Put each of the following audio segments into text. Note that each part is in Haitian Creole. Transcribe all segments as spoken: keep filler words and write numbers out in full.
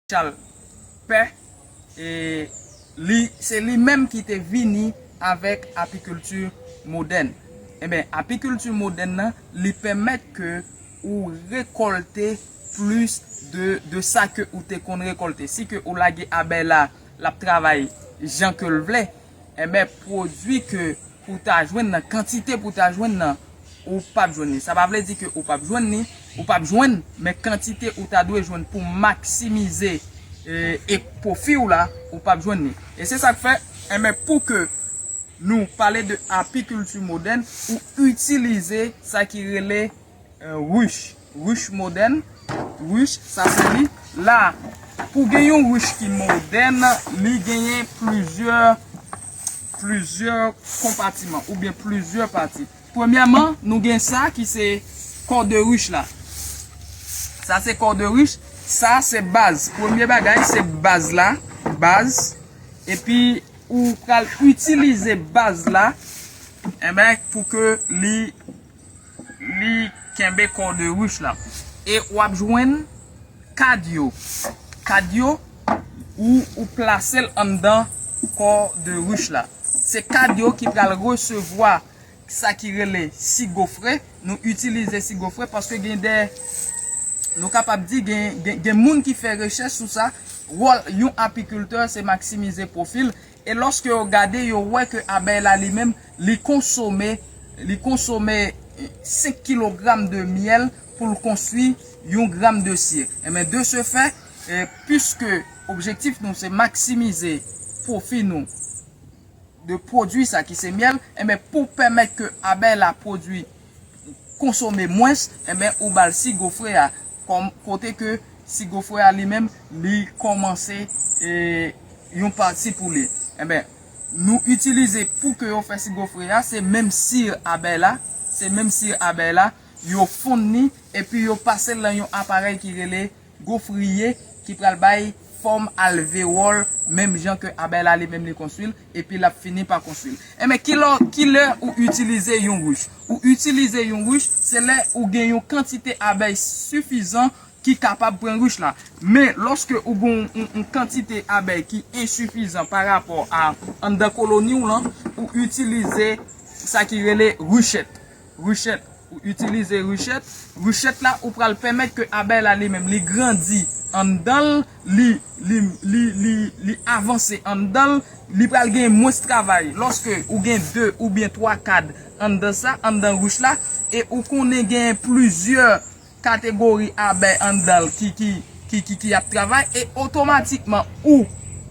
Charles Pè, e li, se li menm ki te vini avèk apikilti modèn. Enben, apikilti modèn nan, li pèmèt ke ou rekòlte plis de, de sa ke ou te konn rekòlte. Si ke ou lage abèy la, l ap travay jan ke l vle, enben, pwodui ke pou ta jwenn nan, kantite pou ta jwenn nan, ou p ap jwenn li. Sa pa vle di ke ou p ap jwenn li, ou p ap jwenn, men kantite ou ta dwe jwenn pou maksimize e, e pwofi w la, ou p ap jwenn li. E se sa k fè, enben, pou ke nou pale de apikilti modèn, ou itilize sa ki rele e, rich, rich modèn, rich, sa se li. La, pou gen yon rich ki modèn, li genyen plizyè, plizyè konpatiman oubyen plizyè pati. Premyèman, nou gen sa ki se kò de rich la. Sa se kò de rich, sa se baz. Premye bagay, se baz la, baz. Epi, ou pral itilize baz la, enben, pou ke li li kenbe kò de rich la. E w ap jwenn kad yo. Kad yo, ou, ou plase l anndan kò de rich la. Se kad yo ki pral resevwa sa ki rele si gofre. Nou itilize si gofre paske gen de, nou kapab di gen, gen, gen moun ki fè rechèch sou sa. Wòl yon apikiltè se maksimize pwofi l. E lòske yo gade, yo wè ke abèy la li menm, li konsome, li konsome senk kilogram de myèl pou l konstwi yon gram de sye. Enben, de ce fait, e, piske objektif nou se maksimize pwofi nou de pwodui sa ki se myèl, enben, pou pèmèt ke abèy la pwodui konsome mwens, enben, ou ba l si gofre a, kòm kote ke si gofre a li menm, li kòmanse e, yon pati pou li. Enben, nou itilize pou ke yo fè si gofre a, se menm si abèy la, se menm si abèy la, yo fonn li, epi yo pase l nan yon aparèy ki rele gofriye, ki pral bay fòm alvewòl, menm jan ke abèy la li menm li konstwi l, epi l ap fini pa konstwi l. Enben, kilè, kilè ou itilize yon rich? Ou itilize yon rich, se lè ou gen yon kantite abèy sifizan ki kapab pran rich la. Men, lòske ou gen yon, yon kantite abèy ki ensifizan pa rapò a anndan koloni w lan, ou itilize sa ki rele richèt. Richèt. Ou itilize richèt. Richèt la, ou pral pèmèt ke abèy la li menm, li grandi anndan l, li, li, li, li, li avanse anndan l, li pral gen mwens travay. Lòske ou gen de oubyen twa kad anndan sa, anndan rich la, e ou konnen gen plizyè kategori abèy anndan l ki, ki, ki, ki, ki ap travay, e otomatikman ou,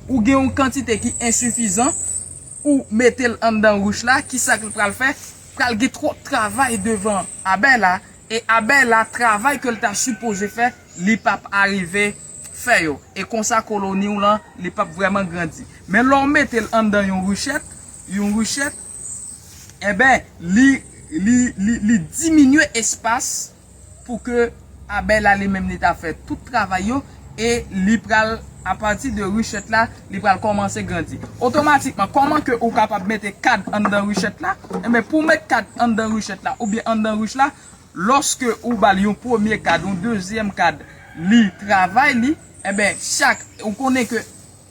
ou gen yon kantite ki ensifizan, ou mete l anndan rich la, kisa ke l pral fè? Pral gen twòp travay devan abèy la, e abèy la, travay ke l ta sipoze fè, li p ap arive fè yo. E konsa, koloni w lan, li p ap vrèman grandi. Men lè w mete l anndan yon richèt, yon richèt, enben, li, li, li, li diminye espas pou ke abèy la li menm li ta fè tout travay yo, e li pral, apati de richèt la, li pral kòmanse grandi. Otomatikman, kòman ke ou kapab mete kad anndan richèt la? Enben, pou w met kad anndan richèt la oubyen anndan rich la, lòske ou ba l yon premye kad, yon dezyèm kad, li travay li, enben, chak, ou konnen ke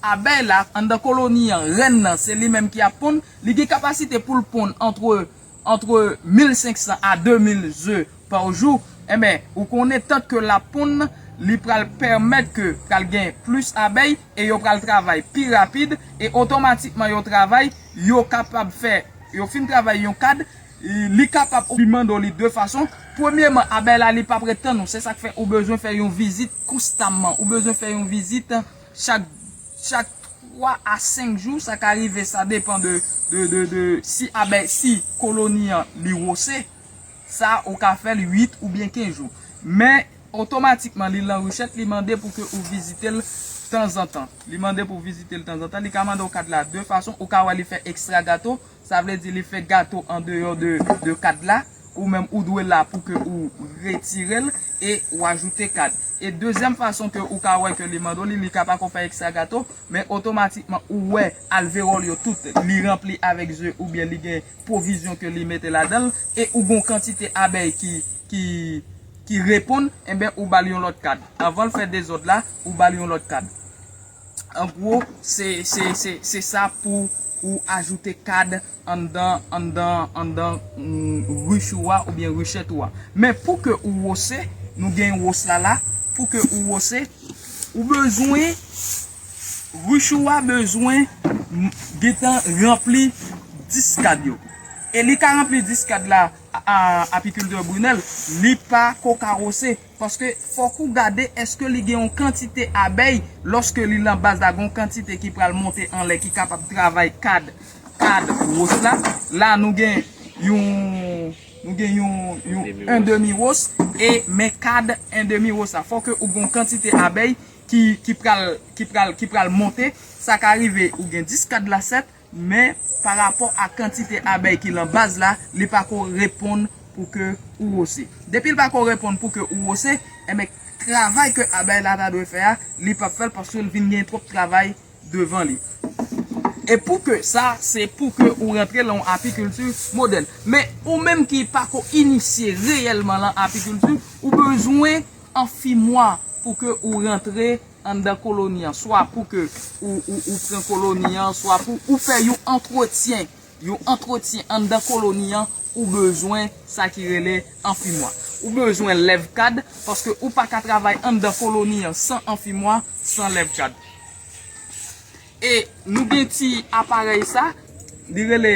abèy la, anndan koloni an, rèn nan, se li menm ki ap ponn, li gen kapasite pou l ponn antre, antre mil senk san a de mil ze pa jou. Enben, ou konnen tan ke l ap ponn, li pral pèmèt ke pral gen plis abèy e yo pral travay pi rapid e otomatikman yo travay, yo kapab fè, yo fin travay yon kad, li kapab, li mande w li de fason. Premyeman, abèy la, li p ap ret tann ou. Se sa k fè ou bezwen fè yon vizit konstamman. Ou bezwen fè yon vizit chak, chak twa a senk jou, sa ka rive, sa depann de, de, de, de si abèy, si koloni an li wose, sa ou ka fè l uit oubyen kenz jou. Men, otomatikman, li lan richèt, li mande pou ke ou vizite l tanzantan. Li mande pou w vizite l tanzantan. Li ka mande w kad la de fason. Ou ka wè li fè ekstra gato. Sa vle di li fè gato andeyò de, de kad la. Ou menm ou dwe la pou ke ou retire l e ou ajoute kad. E dezyèm fason ke ou ka wè ke li mande w li, li ka pako fè ekstra gato, men otomatikman ou wè alvewòl yo tout, li ranpli avèk ze oubyen li gen pwovizyon ke li mete ladan l, e ou gon kantite abèy ki, ki, ki reponn, enben, ou ba l yon lòt kad. Anvan l fè dezòd la, ou ba l yon lòt kad. An gwo, se, se, se, se sa pou ou ajoute kad anndan, anndan, anndan, mm, rich ou a oubyen richèt ou a. Men pou ke ou wose, nou gen wos la la, pou ke ou wose, ou bezwen, rich ou a bezwen m- gentan ranpli dis kad yo. E li ka ranpli dis kad la, a, a, apikiltè Brunel, li pa ko ka wose. Paske fòk ou gade èske li gen yon kantite abèy, lòske li lan baz la, gen yon kantite ki pral monte anlè, ki kapab travay kad, kad wos la. La, nou gen yon, nou gen yon, yon en demi wos, e men kad en demi wos la. Fòk ou gen yon kantite abèy ki, ki pral, ki pral, ki pral monte. Sa ka rive, ou gen dis kad la, sèt, men pa rapò a kantite abèy ki lan baz la, li pa ko reponn pou ke ou wose. Depi l pa ko reponn pou ke ou wose, enben, travay ke abèy la ta dwe fè a, li p ap fè l paske l vin gen twòp travay devan li. E pou ke sa, se pou ke ou rantre lan yon apikilti modèn. Men ou menm ki pa ko inisye reyèlman lan apikilti, ou bezwen anfimwa pou ke ou rantre anndan koloni an, swa pou ke ou, ou, ou pran koloni an, swa pou ou fè yon antretyen, yon antretyen anndan koloni an, ou bezwen sa ki rele anfimwa. Ou bezwen lèv kad, paske ou pa ka travay anndan koloni an san anfimwa, san lèv kad. E nou gen ti aparèy sa, li rele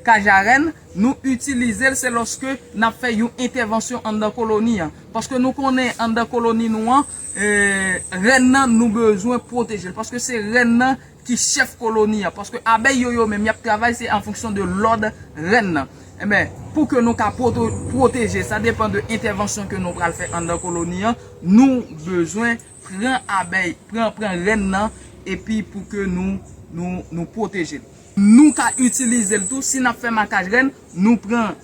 kaj a rèn, nou itilize l se lòske n ap fè yon entèvansyon anndan koloni an. Paske nou konnen anndan koloni nou an, e, rèn nan nou bezwen pwoteje l. Paske se rèn nan ki chèf koloni an. Paske abèy yo, yo menm, y ap travay se an fonksyon de lòd rèn nan. Enben, pou ke nou ka pwoto- pwoteje, sa depann de entèvansyon ke nou pral fè anndan koloni an, nou bezwen pran abèy, pran, pran rèn nan, epi pou ke nou, nou, nou pwoteje l. Nou ka itilize l tou, si n ap fè makaj rèn, nou pran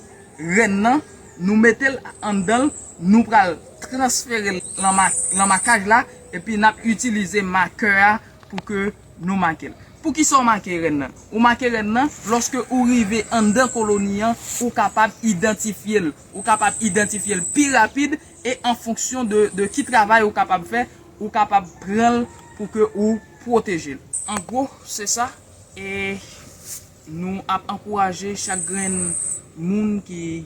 rèn nan, nou mete l anndan l, nou pral transfere l lan ma- lan makaj la, epi n ap itilize makè a pou ke nou make l. Poukisa w make rèn nan? Ou make rèn nan, lòske ou rive anndan koloni an, ou kapab idantifye l. Ou kapab idantifye l pi rapid e an fonksyon de, de ki travay ou kapab fè, ou kapab pran l pou ke ou pwoteje l. An gwo, se sa. E nou ap ankouraje chak grenn moun ki